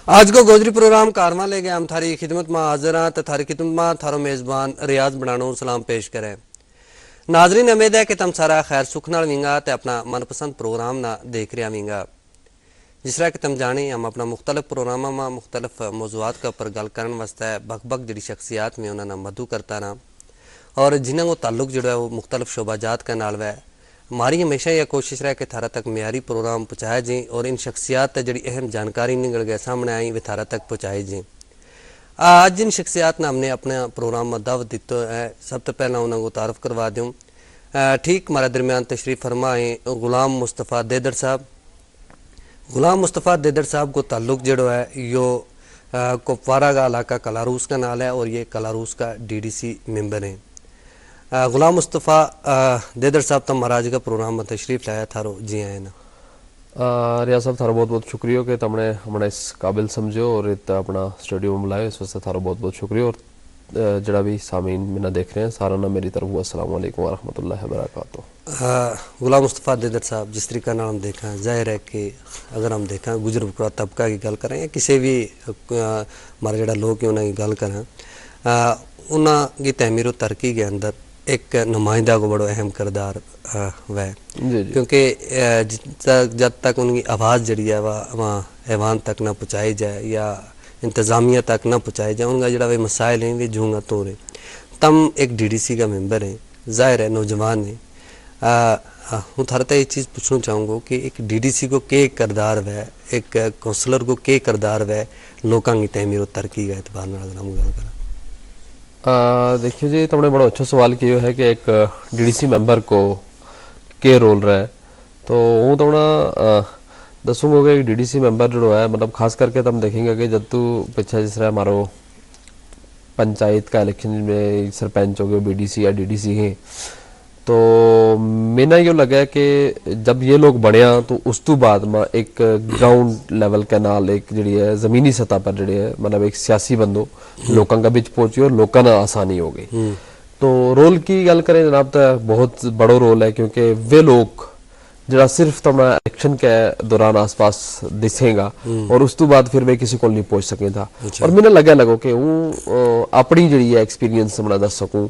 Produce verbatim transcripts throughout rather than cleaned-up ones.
آج کو گوجری پروگرام کارواں لے گیا ہم تھاری خدمت ما حاضر ہاں تے تھاری خدمت ما تھارو میزبان ریاض بنانو سلام پیش کرے۔ ناظرین، امید ہے کہ تم سارا خیر سکھ نال وینگا تے اپنا من پسند پروگرام نا دیکھ رہیا وینگا۔ جس طرح کہ تم جانے ہم اپنا مختلف پروگراماں ما مختلف موضوعات کا اپر گل کرن واسطے بک بک جڑی شخصیات میں انہاں نا مدعو کرتا رہا، اور جنہاں کو تعلق جڑا ہے وہ مختلف شعبہ جات کا نال وے۔ ہماری ہمیشہ یہ کوشش رہے کہ تھارا تک معیاری پروگرام پہنچایا جائیں اور ان شخصیات تے جڑی اہم جانکاری نکل گئے سامنے آئیں وہ تھارا تک پہنچائی جائیں۔ آ، اج جن شخصیات نا ہم نے اپنا پروگرام ما دعوت دیتا ہے، سب تو پہلا انہاں کو تعارف کروا دیوں۔ آ، ٹھیک ہمارا درمیان تشریف فرما ہیں غلام مصطفی دیدڑ صاحب۔ غلام مصطفی دیدڑ صاحب کو تعلق جڑو ہے یو کپوارہ کا علاقہ کلاروس کا نال ہے اور یہ کلاروس کا ڈی ڈی سی ممبر ہیں۔ غلام مصطفی دیدڑ صاحب تم مہاراج کا پروگرام ما تشریف لایا تھارو جی آئے نا۔ ریاض صاحب تھارو بہت بہت شکریہ کہ تم نے ہمنا اس قابل سمجھو اور ات اپنا اسٹوڈیو ما بلایو، اس واسطے تھارو بہت بہت شکریہ اور جڑا بھی سامعین مینا دیکھ رہے ہیں سارا نا میری طرف السلام علیکم ورحمۃ اللہ وبرکاتہ۔ غلام مصطفی دیدڑ صاحب جس طریقہ نال ہم دیکھاں ظاہر ہے کہ اگر ہم دیکھاں گزر بکرا طبقہ کی گل کریں یا کسے بھی ہمارا جڑا لوگ ہیں انہاں کی گل کریں، انہاں کی تعمیر و ترقی کے اندر ایک نمائندہ کو بڑو اہم کردار وے۔ کیونکہ جب تک ان کی آواز جڑی ہے وہاں ایوان تک نہ پہنچائی جائے یا انتظامیہ تک نہ پہنچائی جائے ان کا جڑا وے مسائل ہیں وے جھونگا تو رہے۔ تم ایک ڈی ڈی سی کا ممبر ہیں، ظاہر ہے نوجوان ہیں۔ ہوں تھارے تے یہ چیز پوچھنو چاہوں گو کہ ایک ڈی ڈی سی کو کے کردار وے، ایک کونسلر کو کے کردار وے لوکاں کی تعمیر و ترقی کا اعتبار نال اگر ہم گل کراں؟ دیکھیو جی تم نے بڑو اچھو سوال کیو ہے کہ ایک ڈی ڈی سی ممبر کو کے رول رہے؟ تو ہوں تم نا دسوں گو کہ ایک ڈی ڈی سی ممبر جڑو ہے مطلب خاص کر کے تم دیکھیں گا کہ جب تو پچھا جس طرح ہمارو پنچایت کا الیکشن میں سرپنچ ہو گئے بی ڈی سی یا ڈی ڈی سی ہیں، تو مینا یوہ لگا کہ جب یہ لوگ بنیا تو اس تو بعد ما ایک گراؤنڈ لیول کے نال ایک جڑی ہے زمینی سطح پر جڑی ہے مطلب ایک سیاسی بندو لوکاں کا بچ پہنچی اور لوکاں نا آسانی ہو گئی۔ تو رول کی گل کریں جناب تو بہت بڑو رول ہے کیونکہ وہ لوگ جڑا صرف تمنا الیکشن کے دوران آس پاس دسیں گا اور اس تو بعد پھر وہ کسی کول نہیں پہنچ سکیں تھا۔ اور مینا لگا لگو کہ ہوں اپنی جڑی ہے ایکسپیرینس تمنا دس سکوں۔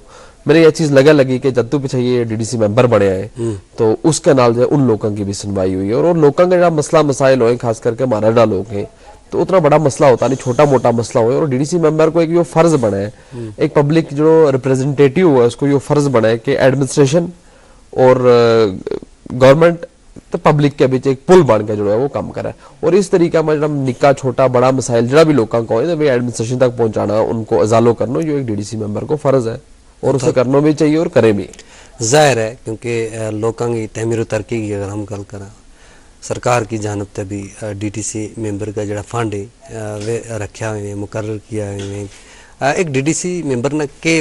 مینا یہ چیز لگا لگی کہ جد تو پچھا یہ ڈی ڈی سی ممبر بنیا ہے تو اس کے نال جو ہے ان لوکاں کی بھی سنوائی ہوئی ہے اور لوکاں کا جڑا مسئلہ مسائل ہوئے خاص کر کے ہمارا جڑا لوگ ہیں تو اتنا بڑا مسئلہ ہوتا نہیں چھوٹا موٹا مسئلہ ہوئے اور ڈی ڈی سی ممبر کو ایک یوہ فرض بنا ہے ایک پبلک جو ریپریزنٹیٹیو ہوئے اس کو یوہ فرض بنا ہے کہ ایڈمنسٹریشن اور گورنمنٹ تے پبلک کے بچ ایک پل بن کے جڑو ہے وہ کم کرے۔ اور اس طریقہ ما جڑا نکا چھوٹا بڑا مسائل جڑا بھی لوکاں کو ہے ایڈمنسٹریشن تک پہنچانا ان کو ازالو کرنو یوہ ایک ڈی ڈی سی ممبر کو فرض ہے۔ اور اسے کرنو بھی چاہیے اور کریں بھی۔ ظاہر ہے کیونکہ لوکاں کی تعمیر و ترقی کی اگر ہم گل کراں سرکار کی جانب تے بھی ڈی ڈی سی ممبر کا جڑا فنڈ ہے وہ رکھیا ہوئے ہیں مقرر کیا ہوئے ہیں۔ ایک ڈی ڈی سی ممبر نا کے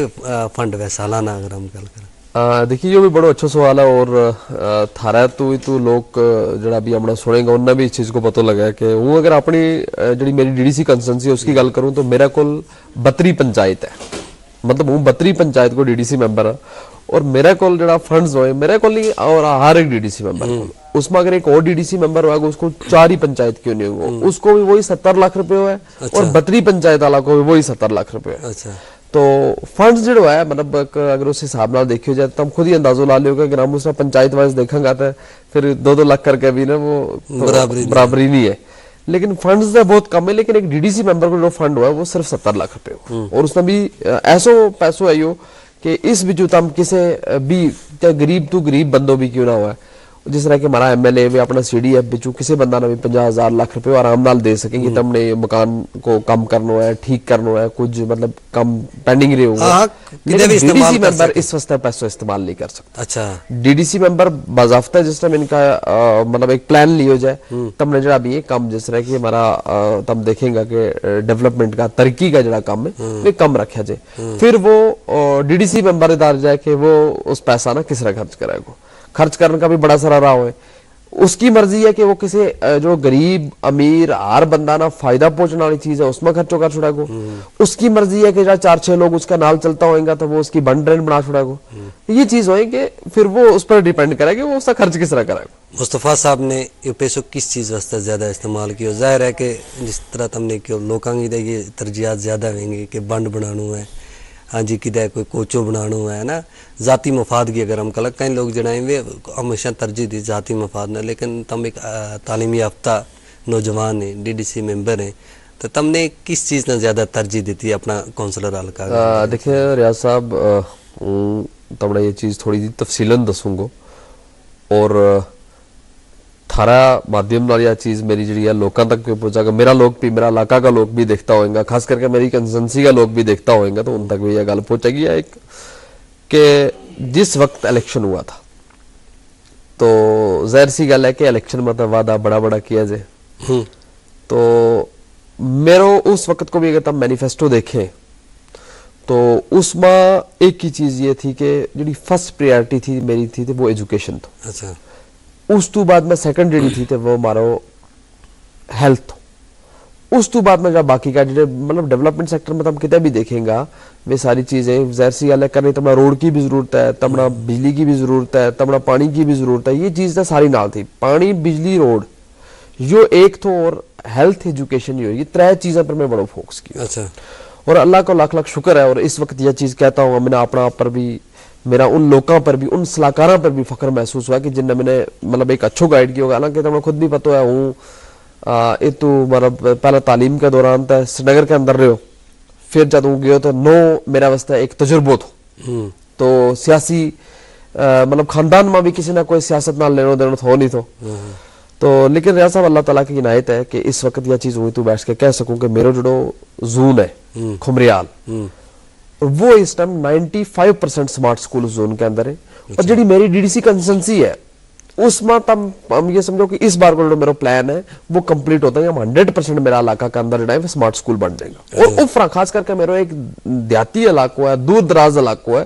فنڈ وے سالانہ اگر ہم گل کراں؟ دیکھیے یوہ بھی بڑو اچھو سوال ہے اور تھارا تو ہی تو لوگ جڑا بھی ہمنا سنیں گا انہاں بھی اس چیز کو پتو لگا ہے کہ ہوں اگر اپنی جڑی میری ڈی ڈی سی کانسٹیچوئنسی اس کی گل کروں تو میرا کول بتری پنچایت ہے۔ مطلب ہوں بتری پنچایت کو ڈی ڈی سی ممبر ہاں۔ اور میرا کول جڑا فنڈز ہوئے میرا کول نہیں اور ہر ایک ڈی ڈی سی ممبر کول اس ما اگر ایک اور ڈی ڈی سی ممبر ہوئے گا اس کو چار ہی پنچایت کیوں نہیں ہوگا اس کو بھی وہی ستر لاکھ روپے ہوئے۔ اور بتری پنچایت والا کو بھی وہی ستر لاکھ روپے ہوئے۔ تو فنڈز جڑو ہے مطلب اگر اس حساب نال دیکھیو جائے تو ہم خود ہی اندازو لا لیو کہ اگر ہم اس نا پنچایت وائز دیکھاں گا تو پھر دو دو لاکھ کر کے بھی نا وہ برابری نہیں ہے۔ لیکن فنڈز تے بہت کم ہے لیکن ایک ڈی ڈی سی ممبر کو جو فنڈ ہوا ہے وہ صرف ستر لاکھ روپے ہوا ہے اور اس نا بھی ایسو پیسو ہے یو کہ اس بچو تم کسے بھی چاہے غریب تو غریب بندو بھی کیوں نہ ہوا ہے جس طرح کہ ہمارا ایم ایل اے وی اپنا سی ڈی ایف بچوں کسے بندہ نا وی پنجاہ ہزار لکھ روپے آرام نال دے سکیں کہ تم نے مکان کو کم کرنو ہے، ٹھیک کرنو ہے، کچھ مطلب کم پینڈنگ رہیو گا۔ لیکن ڈی ڈی سی ممبر اس واسطے پیسو استعمال نہیں کر سکتا۔ اچھا۔ ڈی ڈی سی ممبر باضابطہ جس ٹائم ان کا مطلب ایک پلان لیو جائے، تم نے جڑا بھی یہ کم جس طرح کہ ہمارا تم دیکھیں گا کہ ڈیولپمنٹ کا ترقی کا جڑا کم ہے، وہ کم رکھا جائے۔ پھر وہ ڈی ڈی سی ممبر ادار جائے کہ وہ اس پیسہ نا کس طرح خرچ کرے گا۔ خرچ کرنے کا بھی بڑا سارا راہ ہوئے۔ اس کی مرضی ہے کہ وہ کسے جو غریب امیر ہر بندہ نا فائدہ پہنچنے والی چیز ہے اس میں خرچو کر چھڑے گو۔ اس کی مرضی ہے کہ جا چار چھ لوگ اس کا نال چلتا ہوئیں گا تو وہ اس کی بنڈ ڈرین بنا چھڑے گو۔ یہ چیز ہوئیں کہ پھر وہ اس پر ڈیپینڈ کرے کہ وہ اس کا خرچ کس طرح کرے گو۔ مصطفی صاحب نے یہ پیسو کس چیز واسطے زیادہ استعمال کیو؟ ظاہر ہے کہ جس طرح تم نے کیو لوکاں کی دے یہ ترجیحات زیادہ ہوئیں گی کہ بنڈ بنانو ہے، ہاں جی، کدے کوئی کوچو بنانو ہے نا، ذاتی مفاد کی اگر ہم کلا کئی لوگ جڑا ہیں وہ ہمیشہ ترجیح دی ذاتی مفاد نے، لیکن تم ایک تعلیم یافتہ نوجوان ہیں، ڈی ڈی سی ممبر ہیں، تو تم نے کس چیز نا زیادہ ترجیح دیتی ہے اپنا کونسلر حلقہ؟ دیکھیں ریاض صاحب، تم نے یہ چیز تھوڑی جی تفصیلا دسوں گو، اور تھارا مادھیم نال یا چیز میری جڑی ہے لوکاں تک پہنچا گا، میرا لوگ بھی، میرا علاقہ کا لوگ بھی دیکھتا ہوئیں گا، خاص کر کے میری کنسنسی کا لوگ بھی دیکھتا ہوئیں گا تو ان تک بھی یہ گل پہنچے گی۔ ایک کہ جس وقت الیکشن ہوا تھا تو ظاہر سی گل ہے کہ الیکشن میں تو وعدہ بڑا بڑا کیا جائے۔ تو میرو اس وقت کو بھی اگر تم مینیفیسٹو دیکھیں تو اس ما ایک ہی چیز یہ تھی کہ جڑی فرسٹ پریارٹی تھی میری تھی وہ ایجوکیشن تھو۔ اس تو بعد میں سیکنڈ جڑی تھی وہ مارو ہیلتھ۔ اس تو بعد میں جڑا باقی کا جڑے مطلب ڈیولپمنٹ سیکٹر میں تم کتے بھی دیکھیں گا، وہ ساری چیزیں ظاہر سی گل ہے کرنی تمنا روڈ کی بھی ضرورت ہے، تمنا بجلی کی بھی ضرورت ہے، تمنا پانی کی بھی ضرورت ہے۔ یہ چیز تو ساری نال تھی، پانی، بجلی، روڈ، یوہ ایک تھو اور ہیلتھ ایجوکیشن یوہ یہ ترے چیزاں پر میں بڑو فوکس کیو۔ اور اللہ کو لکھ لکھ شکر ہے اور اس وقت یہ چیز کہتا ہوں میں نے اپنا پر بھی، میرا ان لوکاں پر بھی، ان سلاکاراں پر بھی فخر محسوس ہوا کہ جن نے میں نے مطلب ایک اچھو گائیڈ کیو گا، حالانکہ تمنا خود بھی پتو ہے ہوں اتو مطلب پہلا تعلیم کے دوران تھا سری نگر کے اندر رہیو، پھر جد ہوں گیو تو نو میرا واسطے ایک تجربو تھو۔ تو سیاسی مطلب خاندان ما بھی کسی نا کوئی سیاست نال لینو دینو تھو نہیں تھو۔ تو لیکن ریاض صاحب اللہ تعالی کی عنایت ہے کہ اس وقت یہ چیز ہوئی تو بیٹھ کے کہہ سکوں کہ میرو جڑو زون ہے کھمریال، وہ اس ٹائم نائنٹی فائیو پرسنٹ سمارٹ سکول زون کے اندر ہے۔ اور جڑی میری ڈی ڈی سی کنسنسی ہے اس ما تم ہم یہ سمجھو کہ اس بار کو جڑو میرو پلان ہے وہ کمپلیٹ ہوتا ہے، ہم ہنڈریڈ پرسنٹ میرا علاقہ کے اندر جڑا ہے سمارٹ سکول بن جائے گا۔ اور افرا خاص کر کے میرو ایک دیہاتی علاقو ہے، دور دراز علاقو ہے،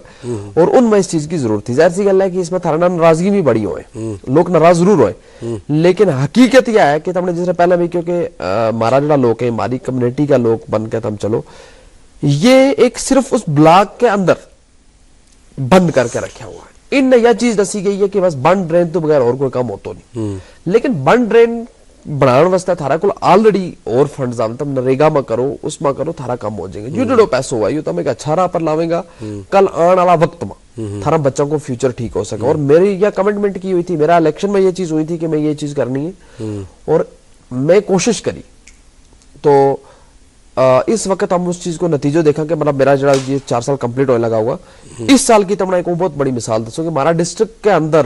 اور ان میں اس چیز کی ضرورت تھی۔ ظاہر سی گل ہے کہ اس میں تھارا ناراضگی بھی بڑی ہوئے، لوگ ناراض ضرور ہوئے، لیکن حقیقت یہ ہے کہ تم نے جس طرح پہلے بھی کیونکہ ہمارا جڑا لوگ ہے ہماری کمیونٹی کا لوگ بن کے تم چلو، یہ ایک صرف اس بلاک کے اندر بند کر کے رکھیا ہوا ہے۔ ان نے یہ چیز دسی گئی ہے کہ بس بنڈ ڈرین تو بغیر اور کوئی کم ہوتو نہیں۔ لیکن بنڈ ڈرین بنان واسطے تھارا کول آلریڈی اور فنڈز آون تم نریگا ما کرو، اس ما کرو، تھارا کم ہو جائیں گے۔ جو جڑو پیسو ہوا یو تم ایک اچھا راہ پر لاویں گا، کل آن والا وقت ما تھارا بچوں کو فیوچر ٹھیک ہو سکا۔ اور میری یہ کمٹمنٹ کی ہوئی تھی، میرا الیکشن میں یہ چیز ہوئی تھی کہ میں یہ چیز کرنی ہے، اور میں کوشش کری۔ تو اس وقت ہم اس چیز کو نتیجو دیکھاں کہ مطلب میرا جڑا یہ چار سال کمپلیٹ ہونے لگا ہوا، اس سال کی تمنا ایک بہت بڑی مثال دسوں کہ ہمارا ڈسٹرکٹ کے اندر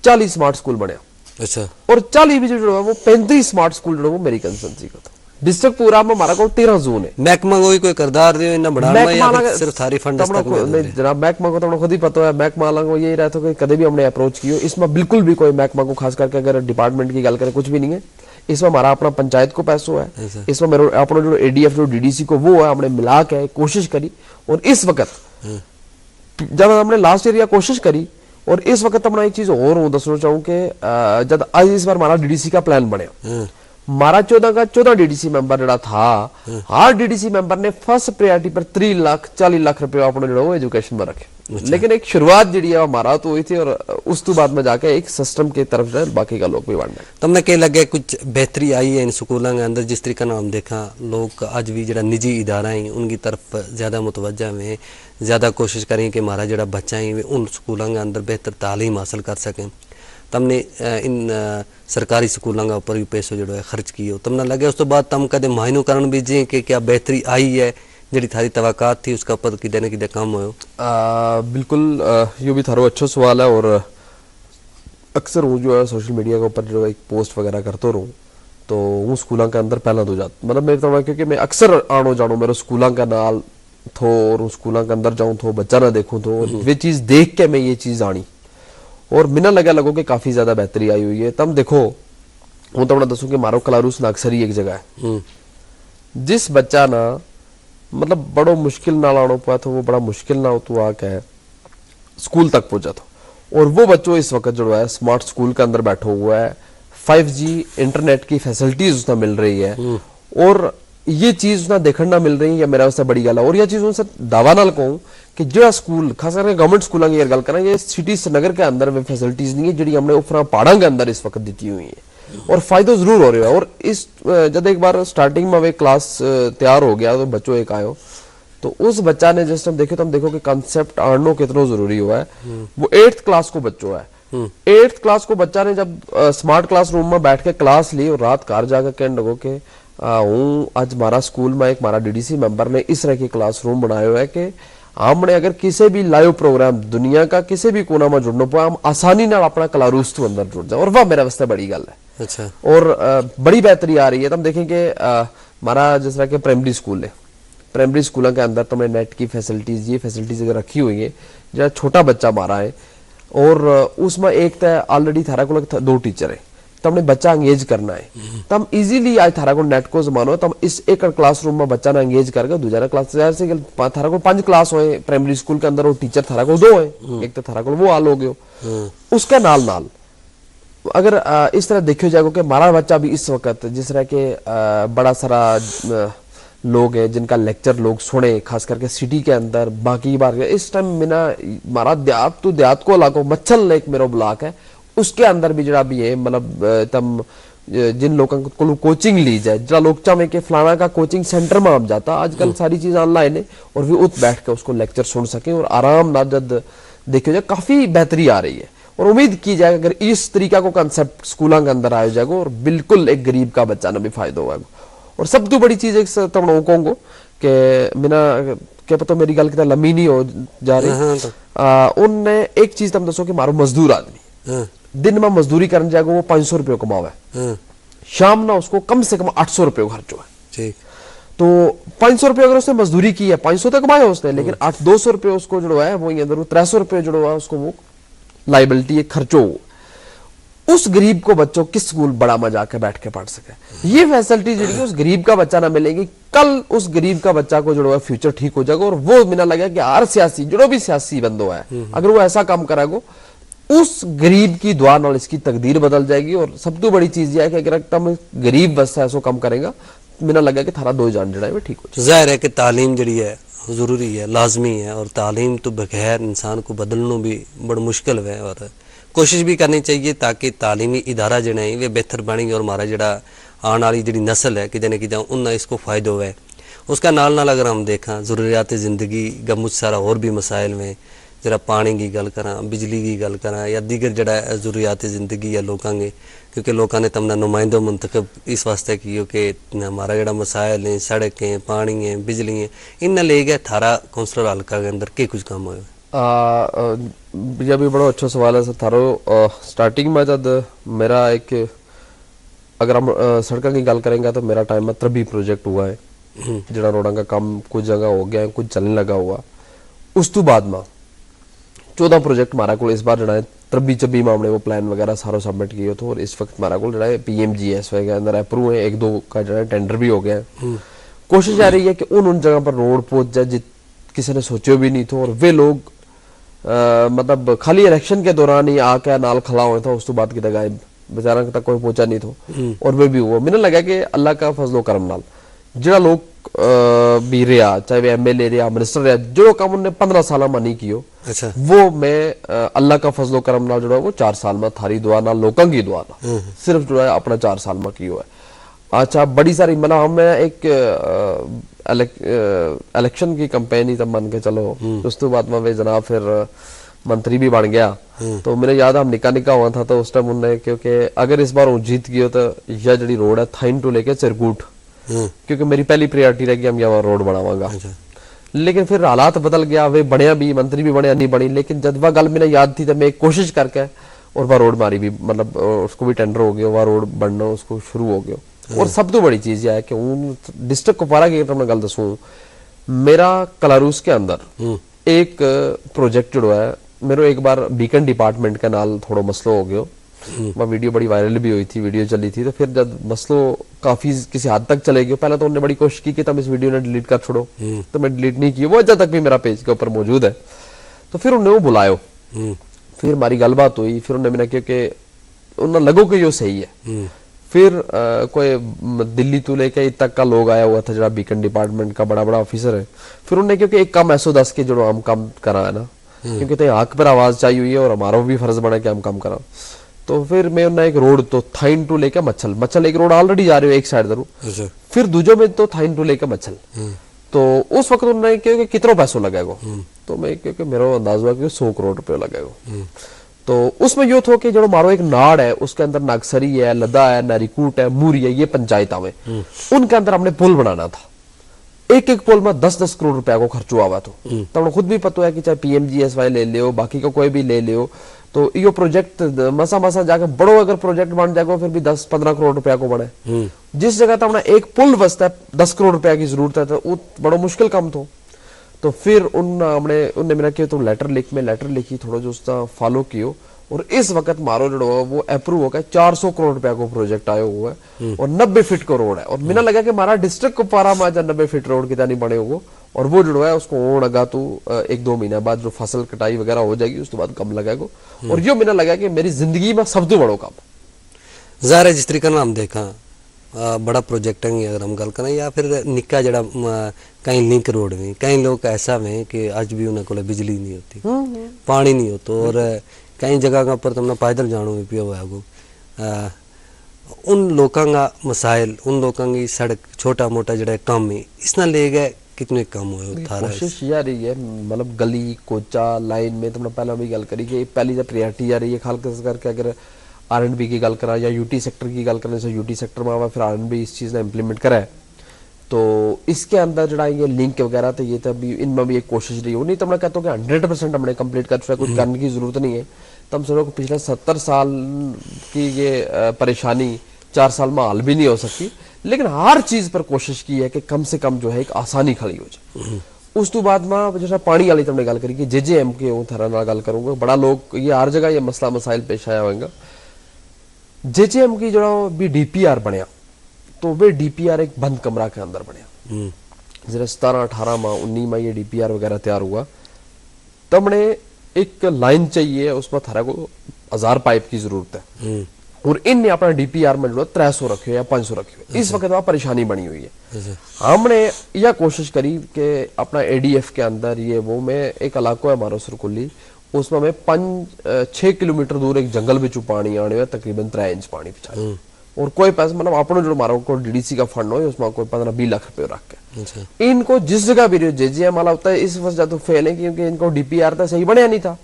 چالیس سمارٹ سکول بنیا۔ اور چالیس بھی جو جڑا وہ پینتیس سمارٹ سکول جڑا وہ میری کنسنسی کا تھا۔ ڈسٹرکٹ پورا میں ہمارا کو تیرہ زون ہے۔ محکمہ کو بھی کوئی کردار دیو انہاں بڑھان میں یا صرف ساری فنڈز تک میں جناب؟ محکمہ کو تمنا خود ہی پتہ ہے، محکمہ والا کو یہی رہتا کہ کدے بھی ہم نے اپروچ کیو، اس میں بالکل بھی کوئی محکمہ کو خاص کر کے اگر ڈپارٹمنٹ کی گل کرے کچھ بھی نہیں ہے۔ اس میں ہمارا اپنا پنچایت کو پیسو ہے، اس میں میرو اپنا جو اے ڈی ایف جو ڈی ڈی سی کو وہ ہے ہم نے ملا کے کوشش کری۔ اور اس وقت جب ہم نے لاسٹ ایئر یا کوشش کری، اور اس وقت ہم نے ایک چیز اور ہوں دسنا چاہوں کہ جب آج اس بار ہمارا ڈی ڈی سی کا پلان بنیا، ہمارا چودہ کا چودہ ڈی ڈی سی ممبر جڑا تھا، ہر ڈی ڈی سی ممبر نے فرسٹ پریارٹی پر تری لاکھ چالیس لاکھ روپیہ اپنا جڑا وہ ایجوکیشن پر رکھے۔ لیکن ایک شروعات جڑی ہے ہمارا تو ہوئی تھی اور اس تو بعد میں جا کے ایک سسٹم کی طرف سے باقی کا لوگ بھی بڑھنا ہے۔ تم نے کہہ لگے کچھ بہتری آئی ہے ان سکولاں کے اندر؟ جس طریقے نال ہم دیکھاں لوگ اج بھی جڑا نجی ادارہ ہیں ان کی طرف زیادہ متوجہ ہوئے ہیں، زیادہ کوشش کریں کہ ہمارا جڑا بچہ ہیں وہ ان سکولاں کے اندر بہتر تعلیم حاصل کر سکیں۔ تم نے ان سرکاری سکولاں کا اپر بھی پیسو جڑو ہے خرچ کیو، تم نے لگے اس تو بعد تم کدے معائنو کرن بھی جی کہ کیا بہتری آئی ہے؟ جڑی تھاری توقعات تھی اس کا اپر کدے نہ کدے کم ہویو؟ بالکل، یوہ بھی تھارو اچھو سوال ہے اور اکثر ہوں جو ہے سوشل میڈیا کے اپر جو ایک پوسٹ وغیرہ کرتو رہوں، تو ہوں سکولاں کے اندر پہلاں تو جاتو، مطلب میرے تو کیونکہ میں اکثر آنو جانو میرو سکولاں کے نال تھو، اور ہوں سکولاں کے اندر جاؤں تھو، بچہ نہ دیکھوں تھو، اور ویہ چیز دیکھ کے میں یہ چیز آنی، اور منا لگا لگو کہ کافی زیادہ بہتری آئی ہوئی ہے۔ تم دیکھو، ہوں تمنا دسوں کہ مارو کلاروس نا اکثر ہی ایک جگہ ہے۔ جس بچہ نا مطلب بڑو مشکل نال آنو پوا تھو، وہ بڑا مشکل نال اتو آ کے سکول تک پہنچا تھو، اور وہ بچو اس وقت جو ہے سمارٹ سکول کے اندر بیٹھو ہوا ہے، فائیو جی انٹرنیٹ کی فیسلٹیز اس نا مل رہی ہے، اور یہ چیز اس نا دیکھن نا مل رہی ہے، یا میرا اس نا بڑی گل ہے۔ اور یہ چیز ان سے دعوی نال کہوں کہ جیڑا سکول خاص کر کے گورنمنٹ سکولاں کی اگر گل کراں، یہ سٹی سرینگر کے اندر وہ فیسلٹیز نہیں ہے جیڑی ہم نے اپنا پہاڑاں کے اندر اس وقت دیتی ہوئی ہیں، اور فائدو ضرور ہو رہا ہے۔ اور اس جد ایک بار سٹارٹنگ ما وہ کلاس تیار ہو گیا تو بچو ایک آیو، تو اس بچہ نے جس ٹائم دیکھو تو ہم دیکھو کہ کانسپٹ آننو کتنو ضروری ہوا ہے۔ وہ ایٹھ کلاس کو بچو ہے، ایٹھ کلاس کو بچہ نے جب سمارٹ کلاس روم ما بیٹھ کے کلاس لی اور رات کار جا کے کہن لگو کہ ہوں اج مارا سکول ما ایک مارا ڈی ڈی سی ممبر نے اس طرح کی کلاس روم بنایو ہے کہ ہم نے اگر کسے بھی لائیو پروگرام دنیا کا کسے بھی کونا ما جڑنو پوا ہم آسانی نال اپنا کلاروس تو اندر جڑ جاؤں، اور وہ میرا واسطے بڑی گل ہے۔ اور بڑی بہتری آ رہی ہے۔ تم دیکھیں کہ مارا جس طرح کہ پرائمری سکول ہے، پرائمری سکولاں کے اندر تم نے نیٹ کی فیسلٹیز یہ فیسلٹیز اگر رکھی ہوئی ہیں، جیڑا چھوٹا بچہ مارا ہے، اور اس ما ایک تے آلریڈی تھارا کول دو ٹیچر ہیں، تم نے بچہ انگیج کرنا ہے۔ تم ایزیلی آج تھارا کول نیٹ کو زمانو ہے، تم اس ایک کلاس روم ما بچہ نا انگیج کر کے دوجا نا کلاس تیار سے تھارا کول پنج کلاس ہوئے پرائمری سکول کے اندر وہ ٹیچر تھارا کول دو ہیں، ایک تے تھارا کول وہ حال ہو گیو۔ اس کے نال نال اگر اس طرح دیکھیو جائے گو کہ مارا بچہ بھی اس وقت جس طرح کہ بڑا سارا لوگ ہیں جن کا لیکچر لوگ سنے خاص کر کے سٹی کے اندر باقی بار اس ٹائم مینا مارا دیات تو دیات کو علاقو مچھل ایک میرو بلاک ہے، اس کے اندر بھی جڑا بھی ہے مطلب تم جن لوگوں کو کوچنگ لی جائے جڑا لوگ چاہویں کہ فلانا کا کوچنگ سینٹر ما ہم جاتا آج کل ساری چیز آن لائن ہے، اور وہ ات بیٹھ کے اس کو لیکچر سن سکیں اور آرام نال جد دیکھیو جائے کافی بہتری آ رہی ہے۔ اور امید کی جائے کہ اگر اس طریقہ کو کانسپٹ سکولاں کے اندر آیو جائے گو اور بالکل ایک غریب کا بچہ نا بھی فائدو ہوئے گو۔ اور سب تو بڑی چیز ایک تمنا ہوں کہوں گو کہ مینا کہ پتو میری گل کتا لمی نہیں ہو جا رہی۔ ان نے ایک چیز تم دسو کہ مارو مزدور آدمی دن ما مزدوری کرن جائے گو وہ پانچ سو روپیو کماوے، شام نا اس کو کم سے کم آٹھ سو روپیو خرچو ہے۔ تو پانچ سو روپیو اگر اس نے مزدوری کی ہے پانچ سو تو کمایا اس نے لیکن آٹھ دو سو روپیو اس کو جڑو ہے وہ یہ اندر وہ ترے سو روپیو جڑو ہے اس کو وہ لائبلٹی ایک خرچو ہو۔ اس غریب کو بچو کس سکول بڑا ما جا کے بیٹھ کے پڑھ سکے؟ یہ فیسلٹی جڑی اس غریب کا بچہ نہ ملے گی، کل اس غریب کا بچہ کو جڑو ہے فیوچر ٹھیک ہو جائے گا۔ اور وہ مینا لگا کہ ہر سیاسی جڑو بھی سیاسی بندو ہے اگر وہ ایسا کام کرے گو اس غریب کی دعا نال اس کی تقدیر بدل جائے گی۔ اور سب تو بڑی چیز یہ ہے کہ اگر تم غریب واسطے ایسو کم کرے گا مینا لگا کہ تھارا دو جان جڑا ہے وہ ٹھیک ہو جائے۔ ظاہر ہے کہ تعلیم جڑی ہے ضروری ہے، لازمی ہے، اور تعلیم تو بغیر انسان کو بدلنو بھی بڑو مشکل ہوئے۔ اور کوشش بھی کرنی چاہیے تاکہ تعلیمی ادارہ جڑا ہے وہ بہتر بنی اور ہمارا جڑا آن والی جڑی نسل ہے کہ جنے کی جاؤں انہاں اس کو فائدو ہوئے۔ اس کا نال نال اگر ہم دیکھاں ضروریات زندگی کا مچ سارا اور بھی مسائل ہوئے، جڑا پانی کی گل کراں، بجلی کی گل کراں یا دیگر جڑا ضروریات زندگی یا لوکاں کے، کیونکہ لوکاں نے تمنا نمائندو منتخب اس واسطے کیو کہ ہمارا جڑا مسائل ہیں سڑک ہیں پانی ہیں بجلی ہیں، ان نا لے گئے تھارا کونسلر حلقہ کے اندر کے کچھ کام ہوئے؟ یا بھی بڑو اچھو سوال ہے سر تھارو۔ سٹارٹنگ ما جد میرا ایک اگر ہم سڑکاں کی گل کریں گا تو میرا ٹائم ما تربی پروجیکٹ ہوا ہے، جڑا روڈاں کا کم کچھ جگہ ہو گیا ہے کچھ چلنے لگا ہوا۔ اس تو بعد ما چودہ پروجیکٹ ہمارا کول اس بار جڑا ہے تربی چبی ما ہم نے وہ پلان وغیرہ سارو سبمٹ کیو تھو اور اس وقت ہمارا کول جڑا ہے پی ایم جی ایس وے کے اندر اپروو ہیں ایک دو کا جڑا ہے ٹینڈر بھی ہو گیا ہے۔ کوشش آ رہی ہے کہ ان ان جگہ پر روڈ پہنچ جائے جت کسے نے سوچیو بھی نہیں تھو اور ویہ لوگ مطلب خالی الیکشن کے دوران ہی آ کے نال کھلا ہوئے تھا اس تو بعد کدھر غائب، بیچاراں تک کوئی پہنچا نہیں تھو۔ اور ویہ بھی ہوا مینا لگا کہ اللہ کا فضل و کرم نال جڑا لوگ بھی رہیا چاہے ویہ ایم ایل اے رہیا منسٹر رہیا جڑو کم انہوں نے پندرہ سالاں ما نہیں کیو، وہ میں اللہ کا فضل و کرم نال جڑو ہے وہ چار سال ما تھاری دعا نال لوکاں کی دعا نال صرف جڑو ہے اپنا چار سال ما کیو ہے۔ اچھا بڑی ساری منا ہم میں ایک الیکشن کی کمپین ہی تم من کے چلو، اس تو بعد ما ویہ جناب پھر منتری بھی بن گیا۔ تو میرے یاد ہے ہم نکا نکا ہوا تھا تو اس ٹائم انہوں نے کیونکہ اگر اس بار ہوں جیت گیو تو یا جڑی روڈ ہے تھائن ٹو لے کے چرکوٹ، کیونکہ میری پہلی پریارٹی رہ گئی ہم یا روڈ بناواں گا۔ لیکن پھر حالات بدل گیا ویہ بنیا بھی منتری بھی بنیا نہیں بنی لیکن جد وہ گل میرے یاد تھی تو میں ایک کوشش کر کے اور وہ روڈ ماری بھی، مطلب اس کو بھی ٹینڈر ہو گیو، وہ روڈ بننا اس کو شروع ہو گیو۔ اور سب تو بڑی چیز یہ ہے کہ ہوں ڈسٹرکٹ کپوارہ کی اگر میں گل دسوں، میرا کلاروس کے اندر ایک پروجیکٹ جڑو ہے، میرو ایک بار بیکن ڈپارٹمنٹ کے نال تھوڑو مسئلو ہو گیو۔ وہ ویڈیو بڑی وائرل بھی ہوئی تھی، ویڈیو چلی تھی، تو پھر جب مسئلو کافی کسی حد تک چلے گیو، پہلے تو انہوں نے بڑی کوشش کی کہ تم اس ویڈیو نے ڈلیٹ کر چھوڑو، تو میں ڈلیٹ نہیں کی، وہ اجا تک بھی میرا پیج کے اوپر موجود ہے۔ تو پھر انہوں نے وہ بلایو، پھر ہماری گل بات ہوئی، پھر انہوں نے میرا کہیو کہ انہوں نے لگو کہ یوہ صحیح ہے۔ پھر کوئی دلی تو لے کے اتک کا لوگ آیا ہوا تھا جڑا بیکن ڈپارٹمنٹ کا بڑا بڑا آفیسر ہے۔ پھر انہوں نے کہیو کہ ایک کم ایسو دس کے جڑو ہم کم کرا ہے نا، کیونکہ تیرے حق پر آواز چاہیے ہوئی ہے اور ہمارا بھی فرض بنا کہ ہم کم کرا۔ تو پھر میں انہوں نے ایک روڈ تو تھائن ٹو لے کے مچھل مچھل ایک روڈ آلریڈی جا رہی ہو ایک سائیڈ درو، پھر دوجو میں تو تھائن ٹو لے کے مچھل۔ تو اس وقت انہوں نے کہیو کہ کتنو پیسو لگے گو؟ تو میں کہیو کہ میرو انداز ہوا کہ سو کروڑ روپیو لگے گو۔ تو اس میں یوہ تھو کہ جڑو مارو ایک ناڑ ہے، اس کے اندر ناکسری ہے، لدا ہے، ناری کوٹ ہے، موری ہے، یہ پنچایت آویں، ان کے اندر ہم نے پل بنانا تھا۔ ایک ایک پل میں دس دس کروڑ روپیہ کو خرچو آوا تھو۔ تم نے خود بھی پتو ہے کہ چاہے پی ایم جی ایس وائی لے لیو، باقی کا کوئی بھی لے لیو، تو یوہ پروجیکٹ مسا مسا جا کے بڑو اگر پروجیکٹ بن جائے گو پھر بھی دس پندرہ کروڑ روپیہ کو بنے۔ جس جگہ تم نے ایک پل واسطے دس کروڑ روپیہ کی ضرورت ہے تو وہ بڑو مشکل کم تھو۔ تو پھر انہوں نے میرا کہیو تو لیٹر لکھ میں لیٹر لکھی تھوڑو جو اس تا فالو کیو۔ اور اس وقت مارو جڑو ہے وہ اپروو ہو کے چار سو کروڑ روپیہ کو پروجیکٹ آیو ہوا ہے، اور نبے فٹ کو روڈ ہے اور مینا لگا کہ مارا ڈسٹرکٹ کو پارا ما جا نبے فٹ روڈ کتا نہیں بنے ہو گو۔ اور وہ جڑو ہے اس کو ہون اگا تو ایک دو مہینے بعد جو فصل کٹائی وغیرہ ہو جائے گی اس تو بعد کم لگا گو۔ اور یوہ مینا لگا کہ میری زندگی ما سب تو بڑو کم۔ ظاہر ہے جس طریقے نا ہم دیکھاں بڑا پروجیکٹاں کی اگر ہم گل کراں یا پھر نکا جڑا کہیں لنک روڈ ویں کہیں لوگ ایسا ویں کہ اج بھی انہاں کولے بجلی نہیں ہوتی، پانی نہیں ہوتو اور کہیں جگہ کا اپر تم نا پیدل جانو ویں پیو ہویا گو۔ ان لوکاں کا مسائل ان لوکاں کی سڑک چھوٹا موٹا جڑا کم ہے اس نا لے گئے کتنے کم ہوئے؟ کوشش یا رہی ہے مطلب گلی کوچا لائن میں تم نا پہلا بھی گل کری کہ پہلی جا پریارٹی یا رہی ہے خالق کر کے اگر آر اینڈ بی کی گل کراں یا یو ٹی سیکٹر کی گل کراں سو یو ٹی سیکٹر ما ہوا پھر آر اینڈ بی اس چیز نا امپلیمنٹ کرے۔ تو اس کے اندر جڑا یہ لنک وغیرہ تو یہ تو بھی ان میں بھی ایک کوشش رہی ہو نہیں تو میں کہتا ہوں کہ ہنڈریڈ پرسینٹ ہم نے کمپلیٹ کر چکا ہے کچھ کرنے کی ضرورت نہیں ہے۔ تو ہم سوچو کہ پچھلے ستر سال کی یہ پریشانی چار سال میں حل بھی نہیں ہو سکتی، لیکن ہر چیز پر کوشش کی ہے کہ کم سے کم جو ہے ایک آسانی کھڑی ہو جائے۔ اس تو بعد ما جیسا پانی والی تم نے گل کری کہ جے جے ایم کے ہوں تھرا نال گل کروں گا بڑا لوگ یہ ہر جگہ یہ مسئلہ مسائل پیش آیا ہوئے گا۔ جے جے ایم کی جڑا بھی ڈی پی آر بنیا تو وہ ڈی پی آر ایک بند کمرہ کے اندر بنیا۔ ذرا ستارہ اٹھارہ ما انی ما یہ ڈی پی آر وغیرہ تیار ہوا۔ تم نے ایک لائن چاہیے اس ما تھرا کو ہزار پائپ کی ضرورت ہے۔ اور ان نے اپنا ڈی پی آر میں جڑا ترے سو رکھے ہو یا پانچ سو رکھے ہو اس وقت وہاں پریشانی بنی ہوئی ہے۔ ہم نے یہ کوشش کری کہ اپنا اے ڈی ایف کے اندر یہ وہ میں ایک علاقو ہے ہمارو سرکلی اس ما میں پانچ چھ کلومیٹر دور ایک جنگل بچو پانی آنے ہوئے تقریبا ترے انچ پانی پچھا۔ اور کوئی پیسہ مطلب اپنو جو مارو کو ڈی ڈی سی کا فنڈ ہوئے اس ما کوئی پندرہ بیس لاکھ روپے رکھ کے ان کو جس جگہ بھی رہیو جے جے ایم والا ہوتا ہے اس وجہ تو فیل ہے کیونکہ ان کو ڈی پی آر تو صحیح بنیا نہیں تھا۔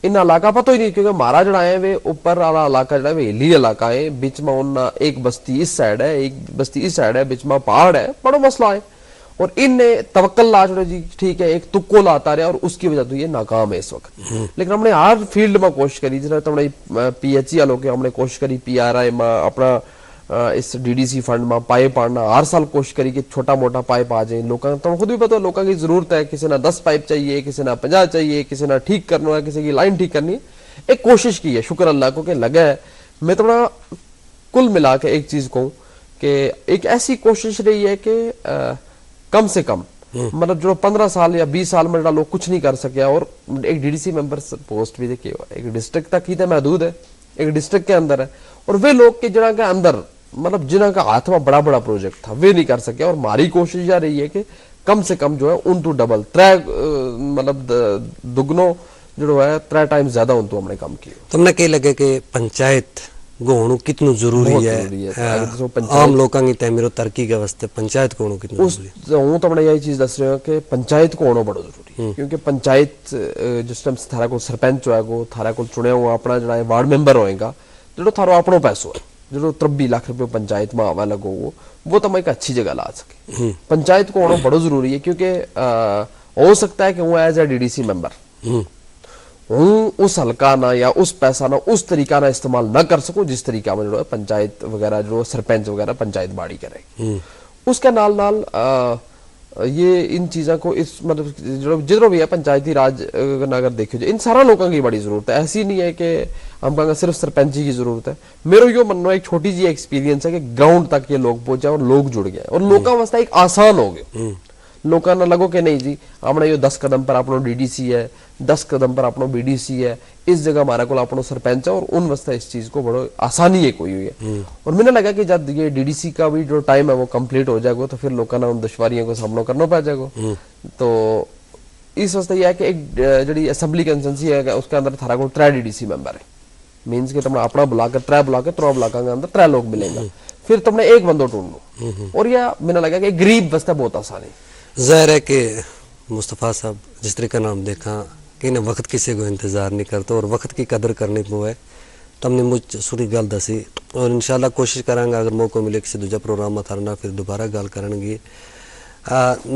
ان علاقہ پتو ہی نہیں کیونکہ مارا جڑا ہے وہ اوپر والا علاقہ جڑا ہے وہ ہلی علاقہ ہے بچ ما ان ایک بستی اس سائیڈ ہے ایک بستی اس سائیڈ ہے بچ ما پہاڑ ہے بڑو مسئلہ ہے۔ اور ان نے توکل لا چھوڑے جی ٹھیک ہے ایک تکو لاتا رہیا اور اس کی وجہ تو یہ ناکام ہے اس وقت۔ لیکن ہم نے ہر فیلڈ ما کوشش کری جس طرح تم نے پی ایچ ای آلو کے ہم نے کوشش کری پی آر آئی ما اپنا اس ڈی ڈی سی فنڈ ما پائپ آننا ہر سال کوشش کری کہ چھوٹا موٹا پائپ آ جائیں لوکاں تم خود بھی پتہ لوکاں کی ضرورت ہے کسی نا دس پائپ چاہیے کسی نا پنجاہ چاہیے کسی نا ٹھیک کرنا ہے کسی کی لائن ٹھیک کرنی ہے۔ ایک کوشش کی ہے شکر اللہ کو کہ لگا ہے۔ میں تم نا کل ملا کے ایک چیز کہوں کہ ایک ایسی کوشش رہی ہے کہ کم سے کم مطلب جو پندرہ سال یا بیس سال میں جڑا لوگ کچھ نہیں کر سکیا اور ایک ڈی ڈی سی ممبر پوسٹ بھی دیکھیے ایک ڈسٹرکٹ تک ہی تو محدود ہے۔ ایک ڈسٹرکٹ کے اندر ہے اور وہ لوگ کے جڑا کے اندر مطلب جنہاں کا ہاتھ ما بڑا بڑا پروجیکٹ تھا وہ نہیں کر سکیا اور ماری کوشش یا رہی ہے کہ کم سے کم جو ہے ان تو ڈبل ترے مطلب دگنو جو ہے ترے ٹائم زیادہ ان تو ہم نے کم کیو۔ تم نے کہی لگے کہ پنچایت گو ہونو کتنو ضروری ہے؟ عام لوکاں کی تعمیر و ترقی کے واسطے پنچایت کو ہونو کتنو ضروری ہے؟ ہوں تم نے یہی چیز دس رہے ہوں کہ پنچایت کو ہونو بڑو ضروری ہے کیونکہ پنچایت جس ٹائم سے تھارا کو سرپنچ ہوئے گو تھارا کو چنیا ہوا اپنا جڑا ہے وارڈ ممبر ہوئے گا جڑو تھارو اپنو پیسو ہے جڑو تربی لاکھ روپیو پنچایت ما آوا لگو ہو وہ تم ایک اچھی جگہ لا سکے۔ پنچایت کو ہونو بڑو ضروری ہے کیونکہ ہو سکتا ہے کہ وہ ایز اے ڈی ڈی سی ممبر ہوں اس حلقہ نا یا اس پیسہ نا اس طریقہ نا استعمال نہ کر سکوں جس طریقہ میں جڑو ہے پنچایت وغیرہ جڑو ہے سرپنچ وغیرہ پنچایت باڑی کرے۔ اس کے نال نال یہ ان چیزاں کو اس مطلب جدھرو بھی ہے پنچایتی راج نا اگر دیکھیو جائے ان سارا لوکاں کی بڑی ضرورت ہے ایسی نہیں ہے کہ ہم کہاں گا صرف سرپنچی کی ضرورت ہے۔ میرو یوہ مننو ہے ایک چھوٹی جی ایکسپیرینس ہے کہ گراؤنڈ تک یہ لوگ پہنچا اور لوگ جڑ گیا اور لوکاں واسطے ایک آسان ہو گیا۔ لوکاں نا لگو کہ نہیں جی، ہمنا یوہ دس قدم پر اپنو ڈی ڈی سی ہے، دس قدم پر اپنو بی ڈی سی ہے، اس جگہ ہمارا کول اپنو سرپنچ ہے اور ان واسطے اس چیز کو بڑو آسانی ہے کوئی ہوئی ہے۔ اور منا لگا کہ جد یہ ڈی ڈی سی کا بھی جو ٹائم ہے وہ کمپلیٹ ہو جائے گو تو پھر لوکاں نا ان دشواریاں کو سامنو کرنو پے جائے گو۔ تو اس واسطے یہ ہے کہ ایک جیڑی اسمبلی کانسٹیچوئنسی ہے اس کے اندر تھارا کول ترے ڈی ڈی سی ممبر ہے، مینز کہ تمنا اپنا بلاک ہے ترے بلاک ہے ترو بلاکاں کے اندر ترے لوگ ملیں گا، پھر تمنا ایک بندو ٹونڈنو۔ اور یہ منا لگا کہ غریب واسطے بہت آسانی۔ ظاہر ہے کہ مصطفی صاحب، جس طریقے نال ہم دیکھاں کہ انہیں وقت کسے کو انتظار نہیں کرتا اور وقت کی قدر کرنی پوے۔ تم نے مجھ سوری گل دسی، اور انشاءاللہ کوشش کراں گا اگر موقع ملے کسی دوجا پروگرام ما تھارے نال پھر دوبارہ گل کرن گی۔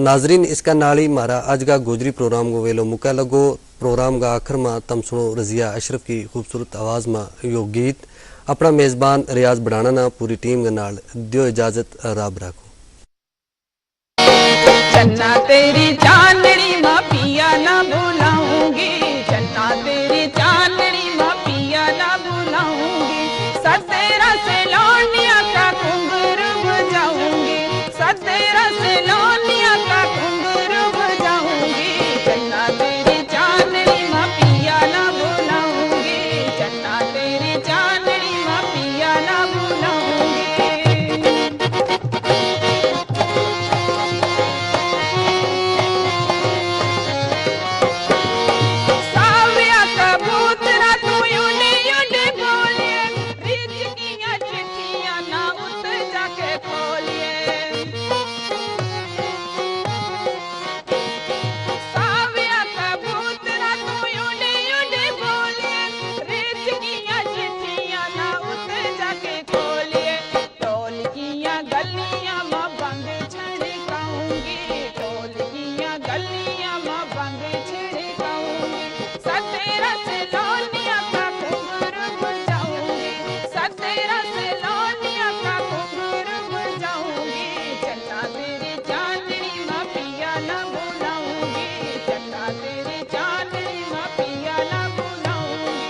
ناظرین، اس کا نال ہی مارا اج کا گوجری پروگرام کو ویلو مکا لگو۔ پروگرام کا آخر ما تم سنو رضیہ اشرف کی خوبصورت آواز ما یوہ گیت۔ اپنا میزبان ریاض بڑھانا نا پوری ٹیم کے نال دیو اجازت، رب رکھو۔ چنا تیری چاندنی ما پیا نہ بھولاؤں گی، چنا تیری چاندنی ما پیا نہ بھولاؤں گی۔ سد تیرا سیلونیا کا کنگرو بجاؤں گی، سد تیرا سیلونیا کا کنگرو بجاؤں گی۔ چنا تیری چاندنی ما پیا نہ بھولاؤں گی، چنا تیری چاندنی ما پیا نہ بھولاؤں گی۔ ساویا کبوترا تو یونڈے یونڈے بولیے، رچ کیاں چٹھیاں نہ ات جا کے کھولیے۔ ساویا کبوترا تو یونڈے یونڈے بولیے، رچ کیاں چٹھیاں نہ ات جا کے کھولیے۔ ٹول کیاں گلیاں ما بند چھڑکاؤں گی، ٹول کیاں گلیاں ما بند چھڑکاؤں گی۔ سد تیرا سیلونیا کا کنگرو بجاؤں گی، سد تیرا سیلونیا کا کنگرو بجاؤں گی۔ چنا تیری چاندنی ما پیا نہ بھولاؤں گی، چنا تیری چاندنی ما پیا نہ بھولاؤں گی۔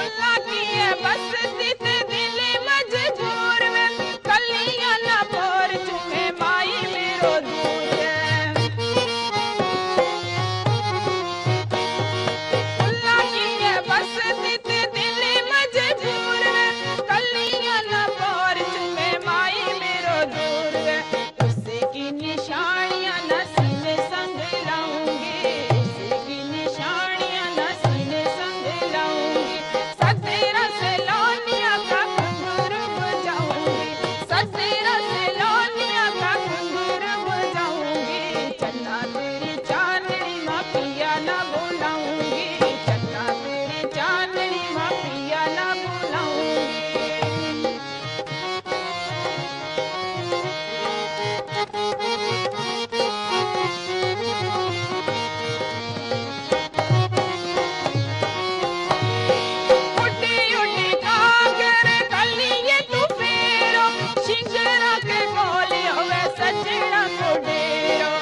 اللہ کی یہ بستی تے دل مجبور میں، کلیاں نہ بور چومے مائی میرو دور ہے۔ اللہ کی یہ بستی تے دل مجبور میں، کلیاں نہ بور چومے مائی میرو دور ہے۔ اس کی نشانیاں نہ سینے سنگ لاؤں گی، اس کی نشانیاں نہ سینے سنگ لاؤں گی۔ سد تیرا سیلونیا کا کنگرو بجاؤں گی، سد تیرا سیلونیا کا کنگرو بجاؤں گی۔ چنا تیری چاندنی ما پیا نہ بھولاؤں گی، چنا تیری چاندنی ما پیا نہ بھولاؤں گی۔ اڈی اڈی کاگر کلی یہ تو پھیرو، شنگرا کے کول ہوے سجنا کو ڈیرو۔